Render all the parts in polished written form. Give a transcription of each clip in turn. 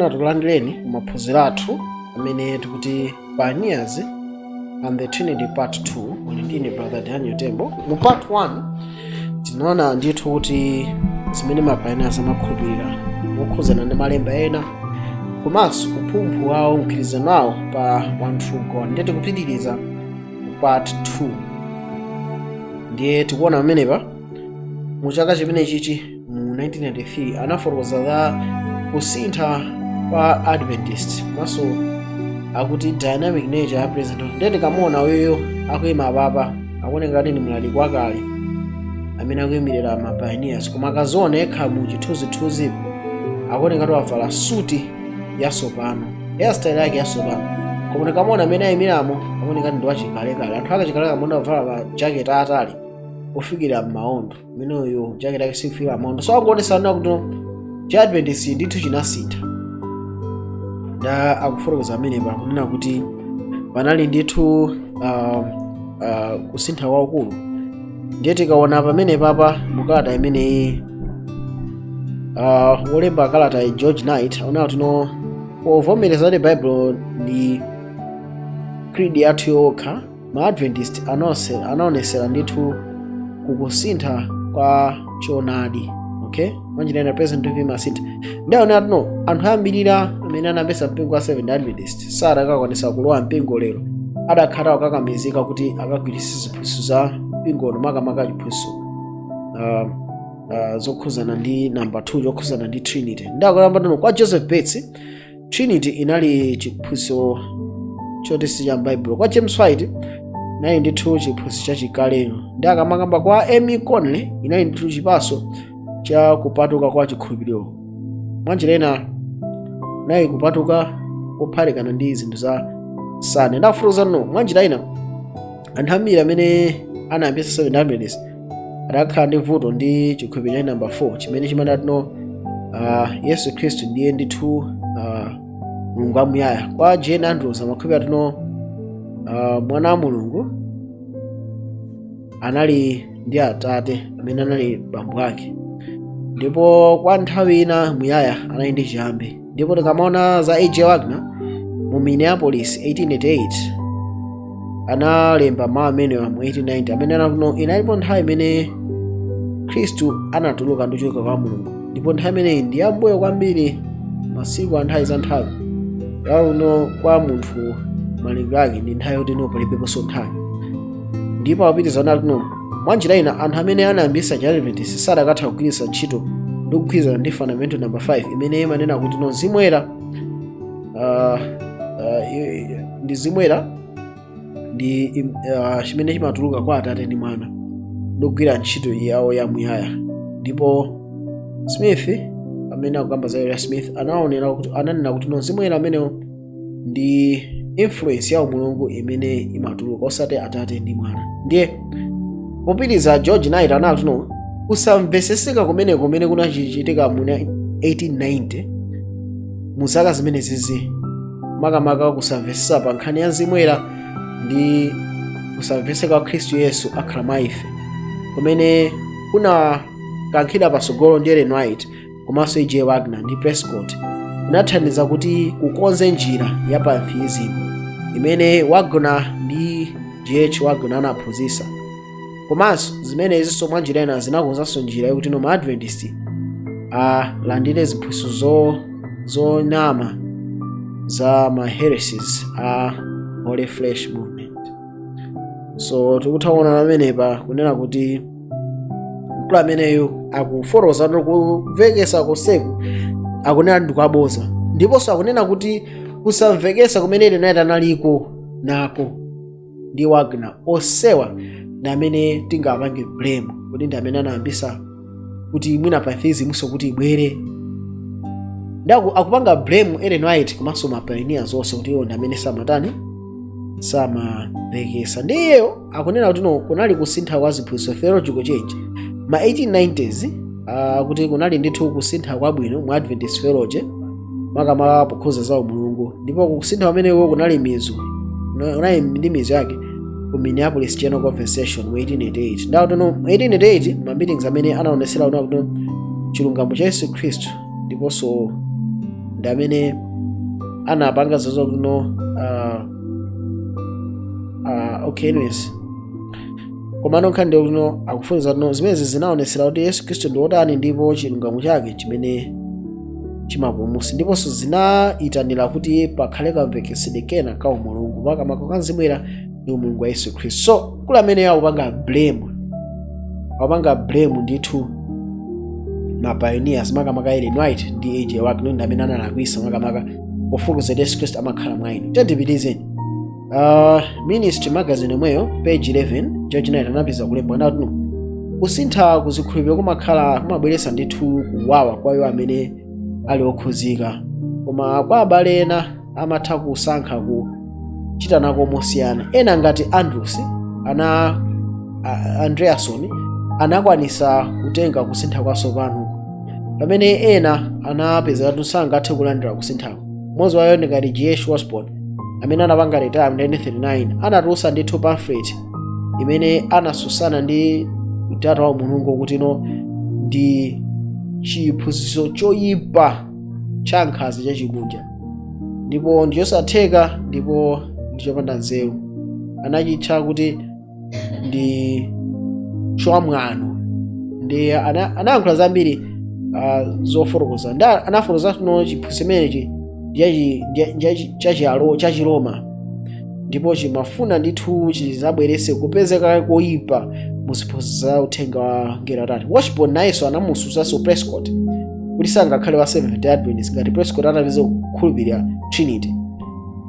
Tifuna tikulandireni kumaphunziro athu amene tikuti Pioneers and the Trinity Part 2. Uli ndine Brother Daniel Tembo. Mu part 1 tinaona ndithu kuti zimene ma pioneers amakhulupirira mokhuzana ndi malemba ena komanso umphumphu wawo, mgwirizano wawo pa one true God. Ndiye tikupitiriza mu part 2. Ndiye tikuona pamenepa mu chaka chimene chichi mu 1993 anafotokoza za kusintha kwa Adventist komanso akuti dynamic nature ya president. Ndiye tikamuona uyoyo akuyima apapa, akuoneka ngati ndi mlaliki wakale amene akuyimirira ma pioneers, koma akaziona yekha mu chithunzithunzi akuoneka ngati wavala suti yatsopano, hairstyle yake yatsopano, koma tikamuona amene ayimiramo akuoneka ngati ndi wachikalekale. Anthu akachikalekale amaona avala ma jacket atali ofikira m'maondo, imeneyo jacket yake sikufikira m'maondo. So akuonesa kuti cha Adventist ndithu chinasintha. Nda akufotokoza amenepa kunena kuti panali ndithu kusintha kwakukulu. Ndiye tikaona pamene papa mukalata imeneyi, wolemba kalata George Knight aonera kuti no, povomereza kuti Baibulo ndi creed yathu yokha, ma Adventist anaonesera ndithu kukusintha kwa choonadi. Okay, mwanjira ina President TV masintha. Ndi aonera kuti no, anthu ambirira amene anapesa mpingo wa Seventh Adventist sadakakwanisa kulowa mpingo lero adakhala akakamizika kuti akagwiritse ziphunzitso za mpingono, makamaka chiphunzitso zokhuzana ndi number 2, chokhuzana ndi Trinity. Ndi akulamba tino kwa Joseph Bates, Trinity inali chiphunzitso choti si cha m'Baibulo. Kwa James White inali ndithu chiphunzitso chachikaleyo. Ndi akamakamba kwa Amy Conley, inali ndithu chipaso cha kupatuka kwa chikhulupiriro. Mwanjira ina nayi kupatuka kophalikana ndi zinthu za Sunday. Ndakufotokoza no, mwanjira ina anthu ambiri amene anayambisa Seventh Adventist adakhala ndi vuto ndi chikhulupiriro cha number 4 chimene chimanati no, Yesu Khristu ndiye ndithu Mulungu wamuyaya. Kwa Jane Andrews amakhulupirira tino mwana wa Mulungu anali ndi atate amene anali bambo ake, ndipo kwa nthawi ina muyaya anali ndi chiyambi. Ndipo tikamaona za A.J. Waggoner mu Minneapolis 1888, analemba mawu amenewa mu 1890 amene anakuno inalipo nthawi imene Khristu anatuluka ndi kuchoka kwa Mulungu, ndipo nthawi imeneyi ndi yambuyo kwambiri, masiku a nthawi za nthawi yauno kwa munthu malingo ake ndi nthawi yoti no, palibeponso nthawi. Ndipo apitiriza nati no, mwanjira ina anthu amene anayambisa cha Adventist sadakatha kugwiritsa ntchito ndi kugwirizana ndi fundamental number 5 imene imanena kuti no, Mzimu Woyera ndi Mzimu Woyera ndi chimene chimatuluka kwa Atate ndi Mwana ndikugwira ntchito yawo yamuyaya. Ndipo Smith amene akukamba za Uriah Smith anaonera kuti ananena kuti no, Mzimu Woyera amenewo ndi influence ya Mulungu imene imatuluka, osati Atate ndi Mwana. Ndiye popitiriza George Knight anati no, kusamveseseka kumeneko kumene kunachitika mu 1890, mu zaka zimene zizi, makamaka kusamvesesa pa nkhani ya Mzimu Woyera ndi kusamveseka kwa Khristu Yesu akhala mwa ife, kumene kunakankhidwa patsogolo ndi Ellen White komanso E.J. Waggoner ndi Prescott, kunathandiza kuti kukonze njira ya pantheism imene Waggoner ndi G.H. Waggoner anaphunzitsa. Komanso zimenezinso mwanjira ina zinakonzanso njira yakuti no, ma Adventist alandire ziphunzitso zonama za ma heresies a Holy Flesh movement. So tikutha kuona pamenepa kunena kuti mkulu ameneyo akufotokoza kumvekesa konseku akunena ndikuaboza, ndiponso akunena kuti kusamvekesa kumene Ellen White analiko nako ndi Waggoner osewa ndi amene tingapange blame kuti ndi amene anayambisa kuti mwina pantheism so kuti ibwere. Ndi akupanga blame Ellen White komanso ma pioneers onse kuti iwo ndi amene samatani, samamvekesa. Ndi iyeyo akunena kuti no, kunali kusintha kwa ziphunzitso, theological change ma 1890s, kuti kunali ndithu kusintha kwabwino mu Adventist theology, makamaka pokhuza za umulungu. Ndipo kusintha kumeneko kunali mizu, kunali ndi mizu yake ku Minneapolis General Convention mu 1888. Ndakuti no, mu 1888 ma meetings amene anaonesera kuna kuti chilungamo cha Yesu Khristu ndiponso Ndi amene anapanga zozokuno. Okay, anyways, komano nkhani ndiyo kuno akufunza no zimenezi zinaonetsera kuti Yesu Khristu ndi wotani ndipo chilungamo chake chimene chimapulumutsa, ndiponso zinayitanira kuti pakhale kamvekesedwe kena ka umulungu, makamaka ka Mzimu Woyera ndi umulungu wa Yesu Khristu. So kula amene akupanga blame ndithu ma pioneers, makamaka Ellen White ndi A.J. Wagner, ndi amene analakwisa makamaka pofotokoza Yesu Khristu amakhala mwa inu. Tiyendipitizeni Ministry Magazine omweyo, page 11. George Knight anapeza kulemba anati no kusintha kuzikhulupiriro kumakhala kumabweretsa ndithu kuwawa kwa iwo amene ali okhuzika, koma kwa abale ena amatha kusankha kuchita nako mosiyana. Ena ngati Andrews ana Andreason anakwanisa kutenga kusintha kwatsopano, pamene ena anapeza kuti sangathe kulandira kusinthako. Mmodzi wa iwo ndi ngati G.H. Washburn, amene anapanga retire mu 1939, anatulutsa ndithu pamphlet imene anasusana ndi utatu wa Mulungu kuti no ndi chiphunzitso choyipa cha nkhanza chachikunja ndipo ndichosatheka ndipo ndichopanda nzeru. Anachitcha kuti ndi chwamwano ndi anayankhula zambiri zofotokoza ndi anafotokoza no chiphunzitso chimenechi chachiroma ndipo chimafuna ndithu chizabwerese kupezeka koyipa mu ziphunzitso za uthenga wa ngelo atatu. Washburn nayenso anamususanso Prescott kuti sangakhale wa Seventh Day Adventist ngati Prescott anapeza kukhulupirira Trinity.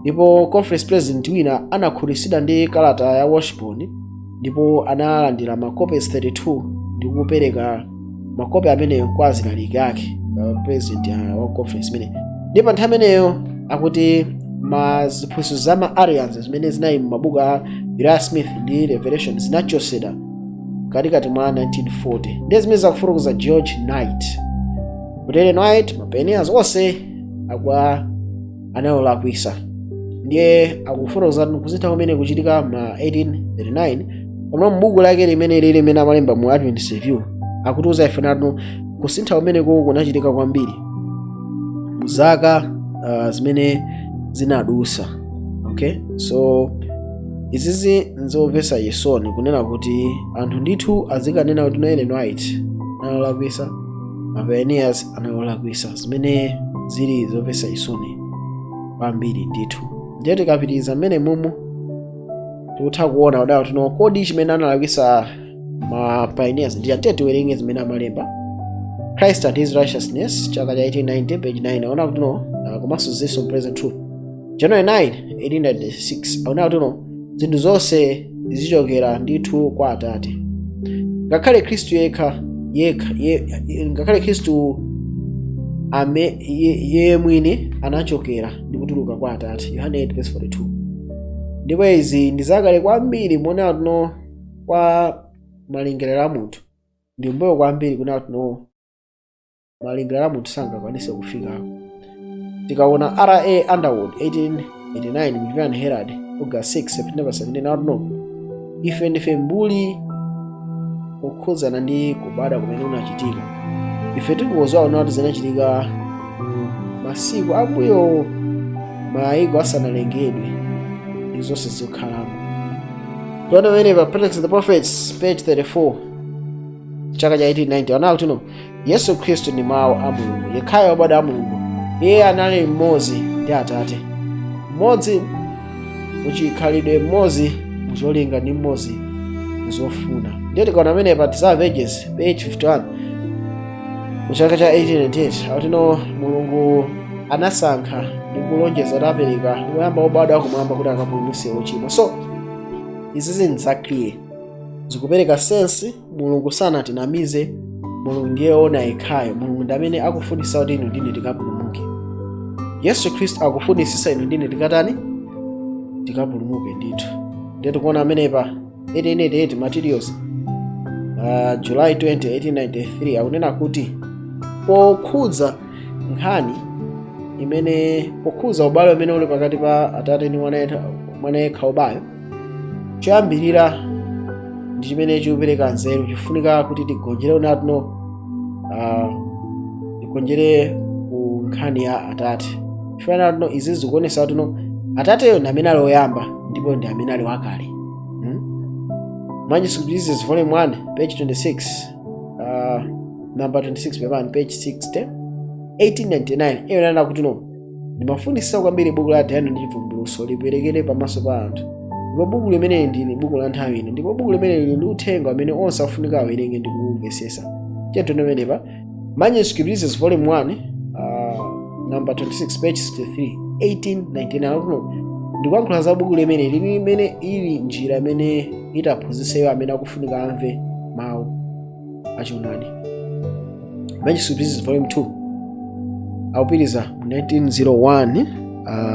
Ndipo conference president wina anakhutitsidwa ndi kalata ya Washburn ndipo analandira macopies 32 ndi kupereka makopi ameneyo kwa azilaliki ake, president wa conference imene. Ndipo nthawi imeneyo akuti maziphunzitso za ma Arians zimene zinali m'mabuku a Uriah Smith ndi Revelation zinachosedwa katikati mwa 1940. Ndiye zimene zakufotokoza George Knight kuti Ellen White, ma pioneers onse akwa anawolakwisa. Ndiye akufotokoza kusintha kumene kuchitika ma 1839, koma m'buku lake limene lili limene amalemba mu Adventist Review akutiuza ife natu kusintha kumeneko kunachitika kwambiri mu zaka zimene zinadusa. Okay, so izizi nzomvetsa chisoni kunena kuti anthu ndithu azikanena kuti no Ellen White analakwisa, ma pioneers analakwisa, zimene zili zomvetsa chisoni kwambiri ndithu. Ndiye tikapitiriza mmene mumu tikutha kuona kudawa tino kodi chimene analakwisa ma pioneers ndi atiye tiwerenge zimene amalemba. Christ and His Righteousness, chaka cha 1890, page 9, aona kuti no komanso Zeal of Present Truth, January 9 1896, aona kuti no zinthu zonse zichokera ndithu kwa Atate, ngakhale Khristu yekha yekha ngakhale Khristu ame ye mwini anachokera ndi kutuluka kwa Atate, Yohane 8:42. Ndipo izi ndi zakale kwambiri muona tuno kwa malingaliro a munthu ndi mbuyo kwambiri kuna tuno malingaliro a munthu sangakwanise kufikako. Tikaona R.A. Underwood, 1889, mu Review and Herald, August 6, September 17, akuti ife ndife mbuli pokhudzana ndi kubadwa kumene kunachitika. Ife tikudziwa kuti zinachitika mu masiku ambuyo mayiko asanalengedwe ndi zonse zokhalamo. Tione pamene pa Patriarchs and the Prophets, page 34, chaka cha 1890, anakuti kuti no Yesu Khristu ndi mawu a Mulungu yekhayo wobadwa a Mulungu. Iye anali mmodzi ndi Atate, mmodzi muchikhalidwe, mmodzi mucholinga ndi mmodzi muzofuna. Ndiye tikaona pamene pa Desire of Ages, page 51, mu chaka cha 1898, akuti no Mulungu anasankha ndi kulonjeza kuti apereka woyamba wobadwa kumwamba kuti akapulumutse ochimwa. So izi zinza clear, zikupereka sense. Mulungu sanatinamize. Mulungu ndiye ona yekhayo. Mulungu ndi amene akufunisa kuti inu ndine tikapulumuke. Yesu Khristu akufunisisa inu ndine tikatani? Tikapulumuke ndithu. Ndiye tikuona amenepa 1888 Materials, July 20 1893, akunena kuti pokhudza nkhani imene pokhudza ubale umene uli pakati pa Atate ndi mwana yekha ubayo, choyambirira ndi chimene chikupereka nzeru chifunika kuti tigonjere unatino tigonjere ku Nkhani ya Atate chifanana tino, izi zikuonesa tino Atateyo ndi amene ali oyamba ndipo ndi amene ali wakale, Manuscript Pieces, volume 1, page 26, number 26 pepani, page 60, 1899. Iyo inanena kuti no, ndimafunisisa kwambiri buku la Daniel ndi Chivumbulutso liperekere pamaso pa anthu, ndipo buku limeneli ndi buku la nthawi ino, ndipo buku limeneli lili ndi uthenga amene onse afunika awerenge ndi kuwumvesesa. Chetone pamenepa, Manuscript Pieces, volume 1, number 26, page 63, 1899, akuti ndikuyankhula za buku limene lili limene ili njira imene itaphunzitse iwo amene akufunika amve mawu achoonadi. Manuscript Pieces, volume 2, akupitiriza mu 1901,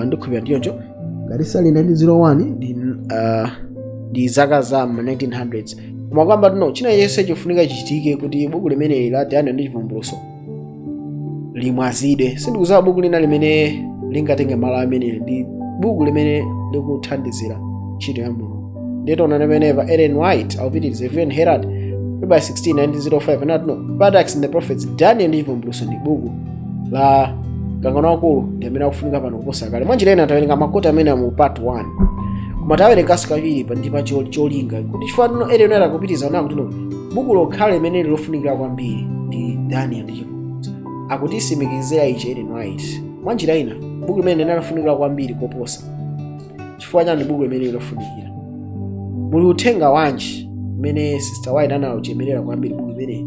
ndikhulupirira ndiyonjo, ngati sali 1901 ndi zaka za ma 1900s, koma kwamba tino china chonse chifunika chichitike kuti buku limeneli la Daniel ndi Chivumbulutso limwazidwe. Sindikudziwa buku lina limene lingatenge malo ameneli. Ndi buku limene likuthandizira ntchito ya Mulungu. Ndiye taonani pamenepa, Ellen White akupitiriza, Review and Herald, February 16, 1905, anati no, Patriarchs and the Prophets, Daniel ndi Chivumbulutso ndi buku la mkangano wakulu, ndi amene akufunika pano kuposa kale. Mwanjira ina tawerenga ma quote amene mu part 1, koma tawerenganso kawiri pa ndi pa cholinga kuti chifukwa tino Ellen White akupitiriza nako kuti no, buku lokhala limene lofunikira kwambiri ndi Daniel ndi Chivumbulutso. Akutisimikizira ichi Ellen White. Mwanjira ina buku limene linalofunikira kwambiri koposa. Chifukwa chani buku limene lofunikira? Muli uthenga wanji umene Sister White anauchemerera kwambiri buku limene?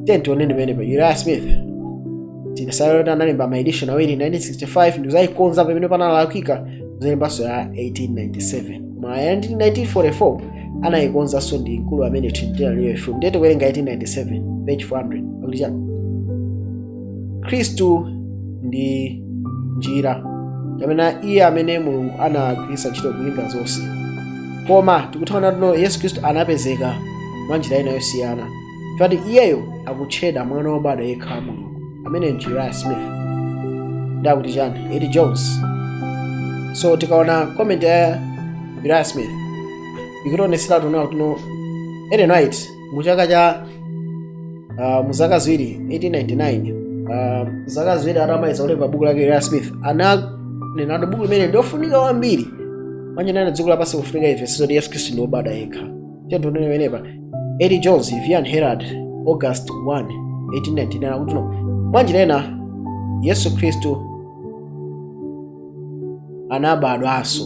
Tiye tioneni pamene pa Uriah Smith tinasalota, analemba ma edition awiri, 1965 ndizayikonza pamene panalakwika, zalembanso ya 1897. Koma ya 1944 anayikonzanso ndi mkulu amene Trinitarian Leroy Froom. Ndiye tikuwerenga 1897, page 400, akuti chani? Khristu ndi njira kapena iye amene Mulungu anagwiritsa ntchito kulinga zonse, koma tikuthawana tino Yesu Khristu anapezeka mwa njira ina yosiyana fati iyeyo akutchedwa mwana wobadwa yekha wa Mulungu amene ndi Uriah Smith. Ndakuti chani? A.T. Jones. So tikaona comment ya Uriah Smith ikutionesera tuna kuno Ellen White mu chaka cha mu zaka ziwiri, 1899, zaka 2 atamaliza kulemba buku lake, Uriah Smith ananena buku limene ndiofunika kwambiri. Mwanjira dziko lapansi kufunika imvesese kuti Yesu Khristu ndi wobadwa yekha. Tiye pamenepa, A.T. Jones, Review and Herald, August 1, 1899, akuti no, mwanjira ina Yesu Khristu anabadwanso.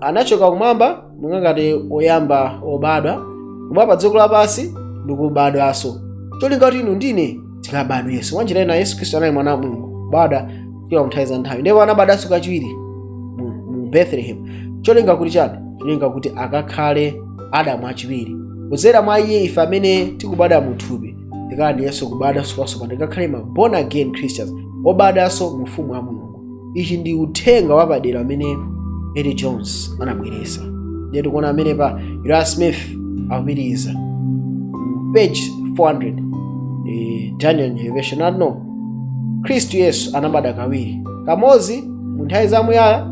Anachoka kumwamba monga ngati oyamba obadwa kubwa pa dziko lapansi ndikubadwanso, cholinga kuti inu ndine tikabadwenso. Mwanjira ina Yesu Khristu anali mwana wa Mulungu kubadwa kuchokera nthawi za nthawi, ndipo anabadwanso kachiwiri mu Bethlehem. Cholinga kuti chani? Cholinga kuti akakhale Adamu achiwiri. Kudzera mwa iye ife amene tikubadwa mu thupi tikalandirenso kubadwanso kwatsopano, tikakhale ma born again Christians, obadwanso mu ufumu wa Mulungu. Ichi ndi uthenga wapadera amene A.T. Jones anabweresa. Ndiye tikuona amene pa Uriah Smith akupitiriza page 400, Daniel Revelation, ati no, Khristu Yesu anabadwa kawiri, kamodzi mu nthawi zamuyaya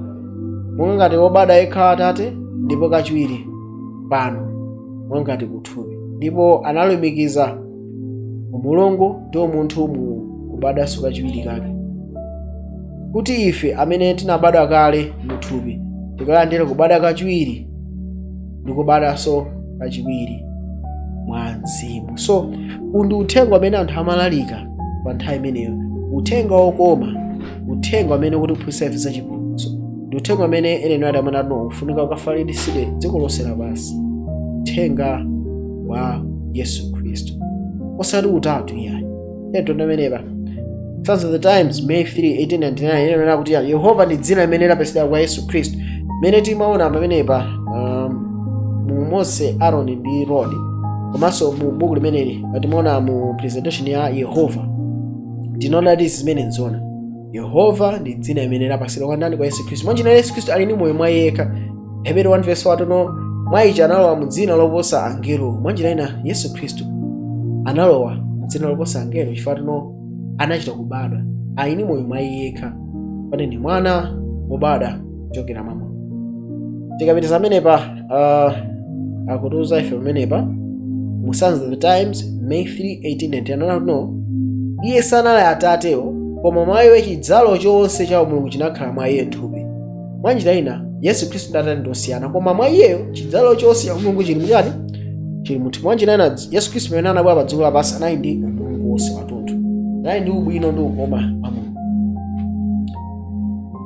monga ngati wobadwa yekha Atate, ndipo kachiwiri pano monga ngati kuthupi, ndipo analumikiza umulungu ndi umunthu mu kubadwanso kachiwiri kake, kuti ife amene tinabadwa kale muthupi tikalandire kubadwa kachiwiri ndi kubadwanso kachiwiri mwa mzimu. So uwu ndi uthenga umene anthu amalalika pa nthawi imeneyo, uthenga wokoma, uthenga umene kuti uphunzitsa ife za chipulumutso, ndi uthenga umene Ellen White amene ati ufunika ukafalitsidwe dziko lonse lapansi, uthenga wa Yesu Khristu, osati utatu iyayi. Tonde amenepa, Signs of the Times, May 3, 1899, inanena kuti Yehova ndi dzina limene lapatsidwa kwa Yesu Khristu, mmene timaona pamenepa mu Mose, Aaron ndi Rod, komanso mu buku limeneli timaona mu presentation ya Yehova. Tinaona kuti zimene nzona, Yehova ndi dzina limene lapatsidwa kwa ndani? Kwa Yesu Khristu. Mwanjira Yesu Khristu ali ndi moyo mwa yekha. Hebrew 1 verse 4 tono mwa ichi analowa mu dzina loposa angelo. Mwanjira ina Yesu Khristu analowa mu dzina loposa angelo chifukwa tino anachita kubadwa, ali ndi moyo mwa iye yekha, pane ndi mwana wobadwa kuchokera mwa Mulungu. Tikapitiza amenepa, akutiuza ife pamenepa mu Signs of the Times, May 3, 1899, no, iye sanali atatewo, koma Koma mwa iye chidzalo chonse cha Mulungu chinakhala mwa iye mthupi. Mwa njira ina, Yesu Khristu ndi Atate ndosiyana, koma mwa iyeyo chidzalo chonse cha Mulungu chili muchani? Chili muthupi. Mwa njira ina, Yesu Khristu pamene anabwera pa dziko lapansi anali ndi umulungu wonse wathunthu, anali ndi ubwino ndi ukoma wa Mulungu.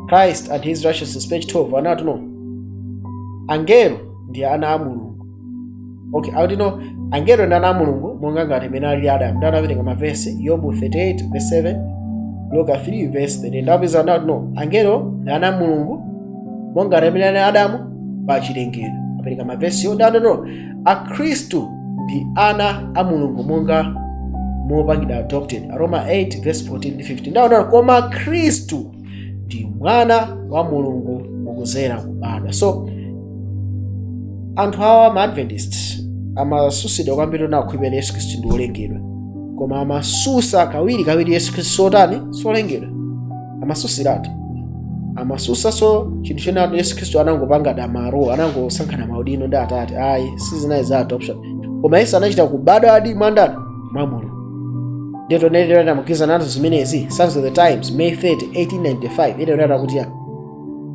Christ and His Righteousness, page 12, anati no, angelo ndi ana a Mulungu. Okay, akuti no, angelo ndi ana a Mulungu monga ngati imene alili Adamu. Ndi anapereka mavesi: Yobu 38 verse 7, Luka 3 verse 30. Ndapeza ndati no, angelo ndi ana a Mulungu monga ngati imene ali Adamu pa chilengedwe. Apereka mavesiyo. Ndi no, Akhristu ndi ana a Mulungu monga mopangidwa adopted, Aroma 8 verse 14 ndi 15. Ndaona koma Khristu ndi mwana wa Mulungu mukuzera kubadwa. So anthu awa, ma Adventist, amasusidwa kwambiri na kukhulupirira Yesu Khristu ndi wolengedwa, koma amasusa kawiri kawiri Yesu Khristu sotani? Solengedwa. Amasusiratu, amasusaso chinthu chenatu Yesu Khristu anangopanga damaro, anangosankhana maudindo ndi Atate. Ayi, sizinali za adoption, koma Yesu anachita kubadwa adi mwa ndani? Mwa Mulungu. Ndiye tonelera tamugwiza nazo zimenezi. Signs of the Times, May 30 1895, itonera kuti ya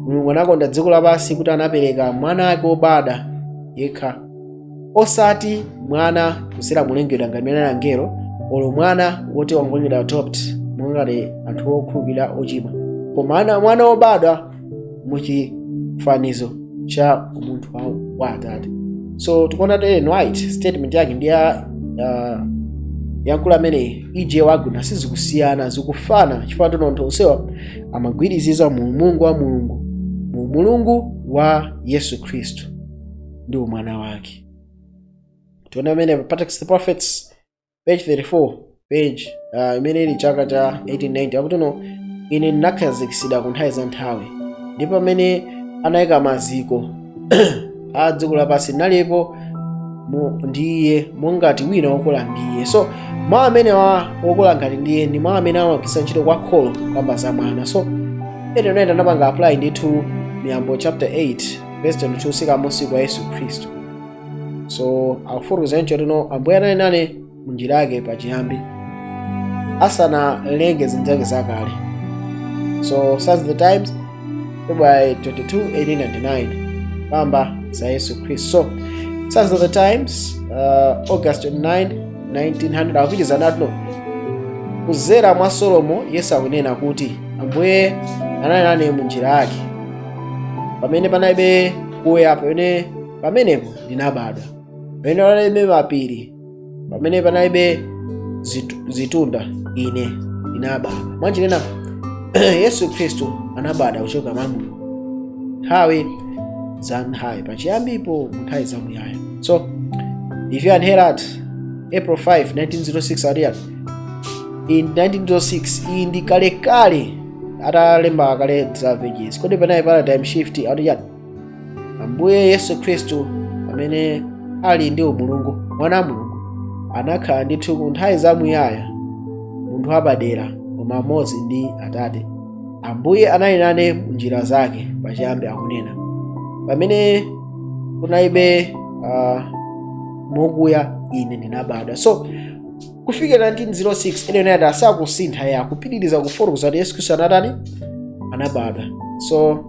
Mulungu anakonda dziko lapansi kuti anapereka mwana wake wobadwa yekha, osati mwana kusera mulengedwa ngati mene angelo, olo mwana woti wangolengedwa adopt mongati anthu okhulupirira ochimwa, koma mwana wobadwa muchifanizo cha umunthu wa Atate. So tikuona Ellen White statement yake ndi ya yankulu ameneyi E.J. Waggoner sizikusiyana, zikufana, chifukwa tono anthu onsewa amagwiriziza mu Mulungu wa Mulungu, mu Mulungu wa Yesu Khristu ndi umwana wake. Tione amene Patriarchs the Prophets, page 34, page imene ili chaka cha 1890, akuti no, ine ndinakhazikitsidwa ku nthawi za nthawi, ndipo pamene anayika maziko a dziko lapansi ndinalipo ndi iye mongati wina wokola ndi iye. So mawu amene wa wokola ngati ndiye ndi mawu amene amagwiritsa ntchito kwa kholo kwamba za mwana. So ene anapanga apply ndithu Miyambo chapter 8 verse 22 sikamosi kwa Yesu Khristu. So akufotokoza ncho tino Ambuye anali nane munjira yake pachiyambi, asanalenge zinthu zake zakale. So Signs of the Times, February 22 1899, pamba za Yesu Khristu. So Signs of the Times, August 29 1900, akupitiza natino kuzera mwa Solomo Yesu akunena kuti Ambuye anali nane munjira yake pamene panalibe kuya, pamene pamenepo ndinabadwa, pamene panalibe mapiri, pamene panalibe zitunda, ine ndinabadwa. Mwanjirena Yesu Khristu anabadwa kuchoka mwa Mulungu nthawi za nthawi, pachiyambipo, mu nthawi zamuyaya. So Review and Herald, April 5 1906, adiya in 1906, iyi ndi kalekale atalemba kale za pages. Kodi panali paradigm shift? Ati Ambuye Yesu Khristu amene ali ndi umulungu, mwana wa Mulungu, anakhala ndithu ku nthawi zamuyaya, munthu wapadera koma mmodzi ndi Atate. Ambuye anali nane munjira zake pachiyambi, akunena pamene kunalibe mokuya, ine ndinabadwa. So kufikira 1906 Ellen White asakusintha ya kupitiriza kufotokoza kuti Yesu Khristu anatani? Anabadwa. So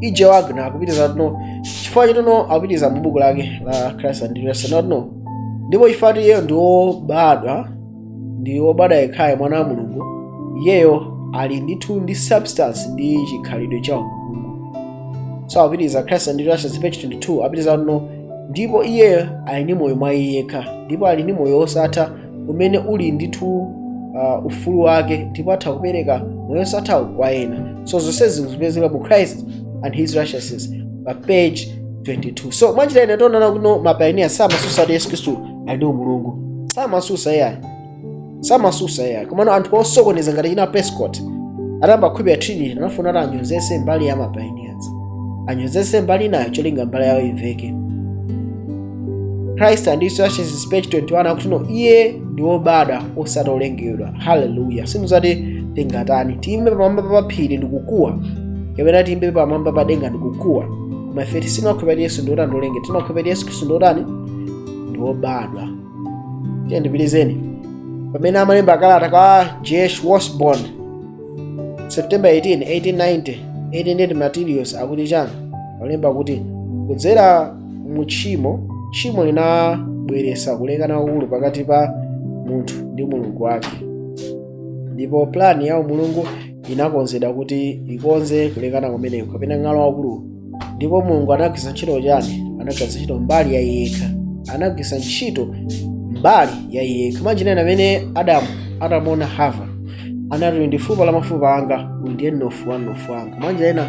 E.J. Waggoner akupitiriza tino chifukwa chitono akupitiriza mu buku lake la Christ and the no, ndipo chifukwa iyeyo ndi wobadwa, ndi wobadwa yekhayo mwana wa Mulungu, iyeyo ali ndithu ndi substance ndi chikhalidwe cha Mulungu. So akupitiriza Christ and the page 22, apitiriza no, ndipo iyeyo ali ndi moyo mwa iye yekha, ndipo ali ndi moyo wosatha umene uli ndithu ufulu wake, ndipo atha kupereka moyo wosathawo kwa ena. So zonsezi zikupezeka mu Christ and His Righteousness pa page 22. So mwanjira ine tionana kuno ma pioneer samasusa kuti Yesu Khristu ali ndi umulungu, samasusa iyayi, samasusa iyayi. Komano anthu osokoneza ngati china Pescott atamba kukhulupirira Trinity anafuna kuti anyozese mbali ya ma pioneers, anyozese mbali nayo, cholinga mbali yawo imveke. Christ and His Righteousness, page 21, akuti no, iye ndi wobadwa osati olengedwa. Haleluya! Simuzati tingatani, tiyime pamwamba pa phiri ndikukuwa, kapena tiyime pamwamba pa denga ndikukuwa, koma ife sitimakhulupirira Yesu ndi wotani? Olengedwa. Timakhulupirira Yesu Khristu ndi wotani? Ndi wobadwa. Tiye ndipitizeni. Pamene amalemba kalata kwa J.H. Washburn, September 18, 1890, 1890 Materials, akuti chani? Akulemba kuti kudzera mu tchimo, tchimo linabweretsa kulekana kwakulu pakati pa munthu ndi Mulungu wake, ndipo plan ya Mulungu inakonzedwa kuti ikonze kulekana kumeneko kapena ng'alo wakulu. Ndipo Mulungu anagwiritsa ntchito chani? Anagwiritsa ntchito mbali ya yekha, anagwiritsa ntchito mbali ya yekha. Manjinena amene Adamu atamuona Hava anati, "Ndi fupa la mafupa anga, uyu ndiye mnofu wa mnofu wanga." Manjinena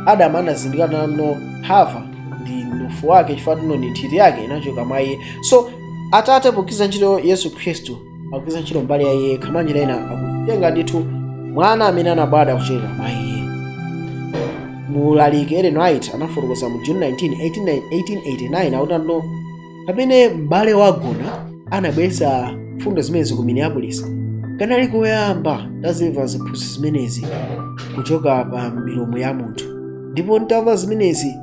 Adamu anazindikira nano Hava ndi mnofu wake, chifukwa tino ndi nthiti yake inachoka mwa iye. So Atate pogwiritsa ntchito Yesu Khristu akugwiritsa ntchito mbali ya yekha. Manjinena akutenga ndithu mwana amene anabadwa kuchokera mwa iye. Mulaliki Ellen White anafotokoza mu June 19, 1889, akuti ndo pamene m'bale Waggoner anabweretsa mfundo zimenezi ku Minneapolis, kanali koyamba tazimva ziphunzitso zimenezi kuchoka pa milomo ya munthu, ndipo ntamva zimenezi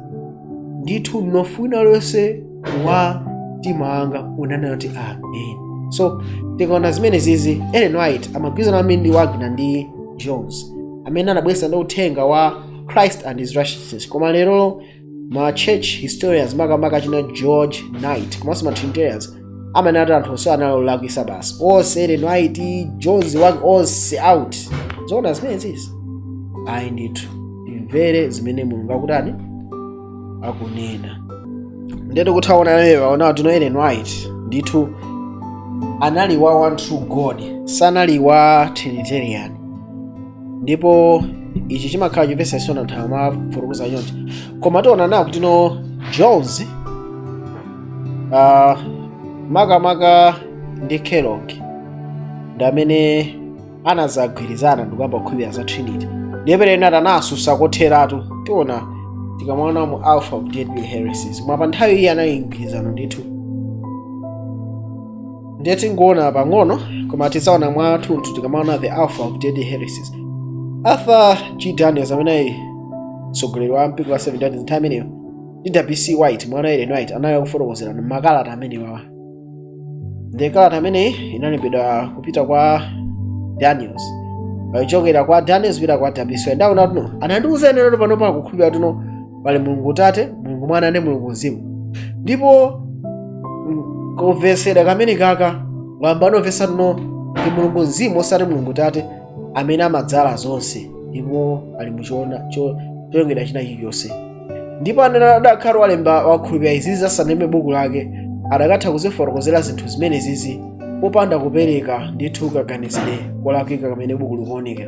ndithu mnofu wina lonse wa mtima wanga unanena kuti amen. So tikaona zimenezizi, Ellen White amagwirizana kwambiri ndi Waggoner ndi Jones amene anabweretsa ndi uthenga wa Christ and His Righteousness. Koma lero ma church historians, makamaka china George Knight komanso ma Trinitarians, amene ati anthu onse analakwisa basi, onse, Ellen White, Jones, Waggoner, onse out. Zoona zimenezi? Ayi ndithu, timvere zimene Mulungu akutani, akunena. Ndeto kuthaona naye paona tino Ellen White ndithu anali wa One True God, sanali wa Trinitarian. Ndipo ichi chimakhala chomvetsa chisoni anthu amafotokoza chonchi. Koma tiona nawo kuti no Jones, makamaka ndi Kellogg, ndi amene anazagwirizana ndikuyamba kukhulupirira za Trinity. Ndiye pere anasusa kotheratu. Tiona tikamaona mu Alpha of Deadly Heresies. Koma pa nthawi iyi anali mgwirizano ndithu. Ndiye tingoona pang'ono, koma tidzaona mwathunthu tikamaona The Alpha of Deadly Heresies. Arthur G Daniels, amene ali mtsogoleri wa mpingo wa Seventh Adventist nthawi imeneyo, ndi W.C. White, mwana wa Ellen White, anali akufotokozera makalata amenewawa. Ndiye kalata ameneyi inalembedwa kupita kwa Daniels, kuchokera kwa Daniels kupita kwa W.C. White. Ndaona tuno anandiuza ine pano pa kukhulupirira tuno pali Mulungu Tate, Mulungu Mwana ndi Mulungu Mzimu. Ndipo kumvesera kamene kaka wamba anomvesa tuno ndi Mulungu Mzimu, osati Mulungu Tate, amene amadzala zonse ndipo ali muchiona cholengedwa china chilichonse. Ndipo anene adakhala walemba wakhulupirira izizi asanembe buku lake, adakatha kuzifotokozera zinthu zimenezizi popanda kupereka ndithu kaganizidwe kolakwika kamene buku likuoneka.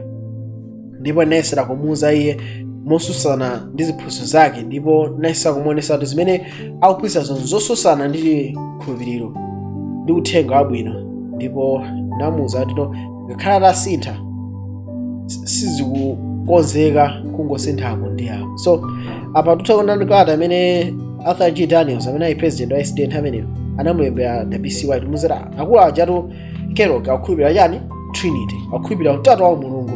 Ndipo ndinayesera kumuuza iye mosusana ndi ziphunzitso zake, ndipo ndinayesera kumuonesa kuti zimene akuphunzitsa zosusana ndi chikhulupiriro ndi uthenga wabwino. Ndipo ndamuuza kuti no, ngakhale atasintha, sizikukonzeka kungosinthako ndi apo. So apa tutha kuona ndi kalata amene Arthur G Daniels, amene ali president wa SDA ameneyo, anamulembera W.C. White muzera akulu ajatu Kellogg akukhulupirira chani? Trinity, akukhulupirira utatu wa Mulungu.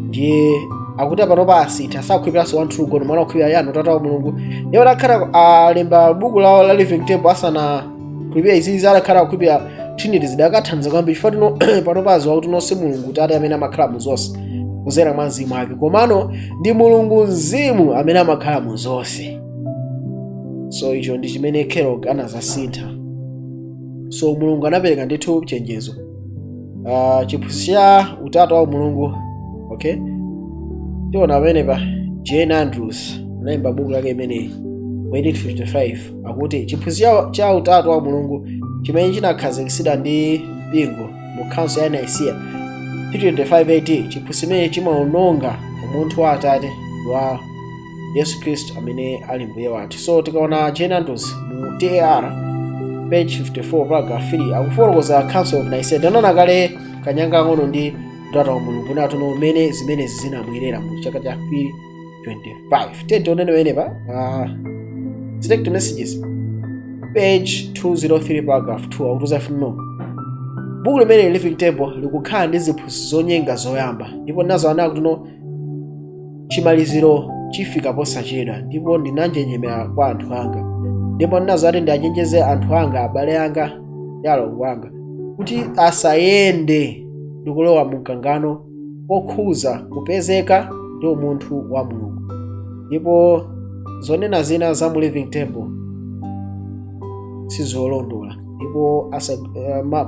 Ndiye akuti panopa asintha, sakhulupiriranso One True God, mwana akukhulupirira yani? Utatu wa Mulungu. Ndiye adakhala alemba buku lawo la Living Temple asana khulupirira izizi, adakhala akukhulupirira Trinity, zidakathandiza kwambiri, chifukwa tino panopa aziwa kuti nonse Mulungu Tate amene amakhala mu zonse kuzera mwa Mzimu wake, komano ndi Mulungu Mzimu amene amakhala mu zonse. So icho ndi chimene Kellogg anazasintha. So Mulungu anapereka ndithu chenjezo, chiphunzitso cha utatu wa Mulungu. Okay, tiona pamenepa Jane Andrews analemba buku lake imeneyi mu 1855, akuti chiphunzitso cha utatu wa Mulungu chimene chinakhazikitsidwa ndi mpingo mu Council ya Nicaea 325 AD, chiphunzitso chimene chimaononga umunthu wa Atate wa Yesu Khristu amene ali Mbuye wathu. So tikaona Jane Andrews mu TAR page 54 paragraph 3, akufotokoza Council of Nicaea. Tanaona kale kanyanga ang'ono ndi utatu wa Mulungu natuno umene zimenezi zinabwerera mu chaka cha 325. Tiye tionene pamenepa Select Messages page 203 paragraph 2, akutiuza funo buku limene Living Temple likukhala ndi ziphunzitso zonyenga zoyamba, ndipo nazo anakuti no chimaliziro chifika posachedwa. Ndipo ndinanjenjemera kwa anthu anga, ndipo ndinazo ati ndachenjeze anthu anga, abale anga ndi alongo anga. Kuti asayende ndi kulowa mu mkangano okhuza kupezeka ndi umunthu wa Mulungu ndipo zonena zina za mu Living Temple sizolondola, ndipo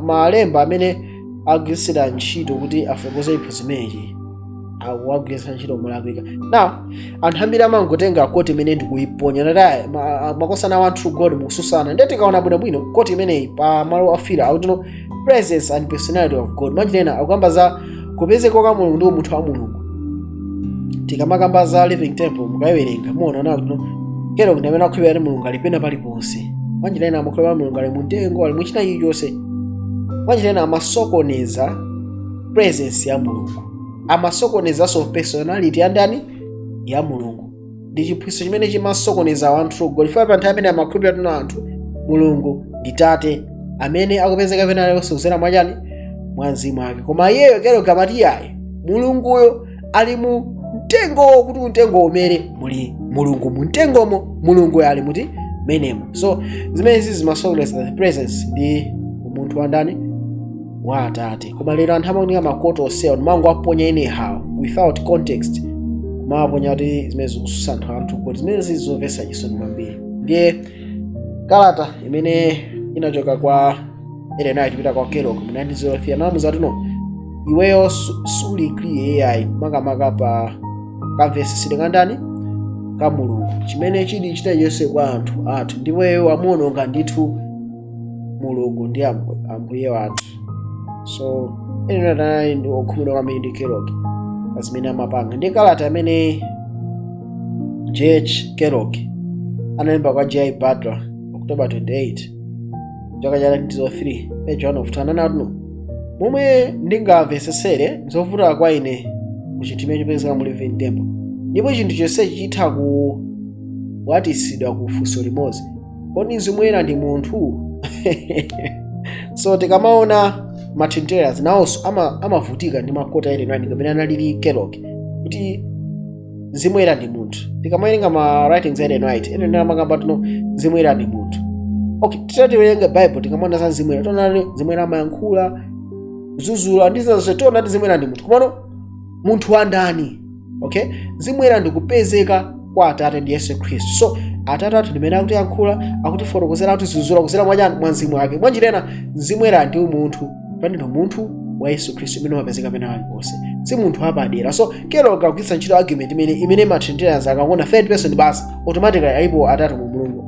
malemba amene agwirisira ntchito kuti afotokoze chiphunzitso chimenechi akuwagwiritsa ntchito molakwika. Now, anthu ambiri amangotenga quote imene ndikuiponya nati makosana One True God mukususana. Ndiye tikaona bwinobwino quote imeneyi pa malo afira akutino presence and personality of God. Mwanjira akukamba za kupezeka kwa Mulungu ndi umunthu wa Mulungu. Tikamakamba za Living Temple, mukayiwerenga muona nawo kuti Kellogg ndi amene akhulupirira kuti Mulungu ali pena paliponse. Mwanjira ina amakhulupirira Mulungu ali mumtengo, ali muchina chilichonse. Mwanjira ina amasokoneza presence ya Mulungu, amasokonezanso personality ya ndani? Ya Mulungu. Ndi chiphunzitso chimene chimasokoneza One True God. Ife pa nthawi amene amakhulupirira tino anthu Mulungu ndi Tate amene akupezeka pena aliponse kudzera mwachani? Mwa Mzimu wake. Koma iyeyo Kellogg amati yayi, Mulunguyo ali mu mtengo, kuti mtengo umere muli Mulungu mu mtengomo, Mulunguyo ali muti menemo. So zimenezi zimasokoneza the presence ndi umunthu wa ndani? Wa Atate. Koma lero anthu amaoneka ma quote osewa mango aponya anyhow without context, kumaponya kuti zimene zikususa anthu kuti zimene zizomvetsa chisoni kwambiri. Ndiye kalata imene inachoka kwa Ellen White kupita kwa Kellogg mu 1903 anamuza tino iweyo suli clear AI, makamaka pa kamvesesere kandani? Ka Mulungu, chimene chili chita kwa anthu athu, ndipo iweyo wamuononga ndithu Mulungu ndi Ambuye wathu. So Ellen White anali ndi okhumudwa kwambiri ndi Kellogg pa zimene amapanga. Ndi kalata imene J.H. Kellogg analemba kwa J.I. Butler October 28 chaka cha 1903, page 1 of 2, ananati no momwe ndingamvesesere nzovuta kwa ine ku chinthu chimene chipezeka mu Living Temple, ndipo chinthu chonsechi chitha kuwatisidwa ku funso limodzi: kodi Mzimu Woyera ndi munthu? So tikamaona ma Trinitarians nawonso amavutika ndi ma quote a Ellen White kapena analili Kellogg kuti Mzimu Woyera ndi munthu. Tikamawerenga ma writings a Ellen White, Ellen White amakamba tino Mzimu Woyera ndi munthu. Okay, titatiwerenga Bible, tikamaona za Mzimu Woyera, tiona kuti Mzimu Woyera amayankhula, kuzuzula ndi zonse. Tiona kuti Mzimu Woyera ndi munthu, komano munthu wa ndani? Okay, Mzimu Woyera ndi kupezeka kwa Atate ndi Yesu Khristu. So Atate athu ndimene akutiyankhula, akutifotokozera, akutizuzula kuzera mwachani? Mwa Mzimu wake. Mwanjira ina Mzimu Woyera ndi umunthu, panino munthu wa Yesu Khristu imene umapezeka pena paliponse, si munthu wapadera. So Kellogg akugwiritsa ntchito argument imene ma Trinitarians akaona third person basi automatically alipo atatu mu Mulungu.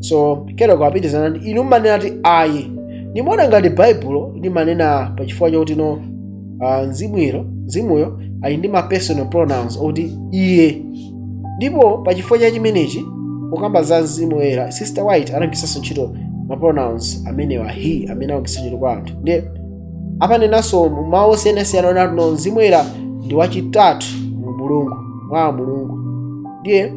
So Kellogg apitizana ndi inu mmanena ti ayi, nimaona ngati Baibulo limanena pachifukwa chakuti no mzimuyo ali ndi ma personal pronouns oti iye, ndipo pachifukwa cha chimenechi kukamba za Mzimu Woyera, Sister White anagwiritsanso ntchito ma pronouns amenewa he amene akugwiritsa ntchito kwa anthu. Ndiye apanenanso mawu osiyanasiyana onati no Mzimu Woyera ndi wachitatu mu Mulungu, mwa Mulungu. Ndiye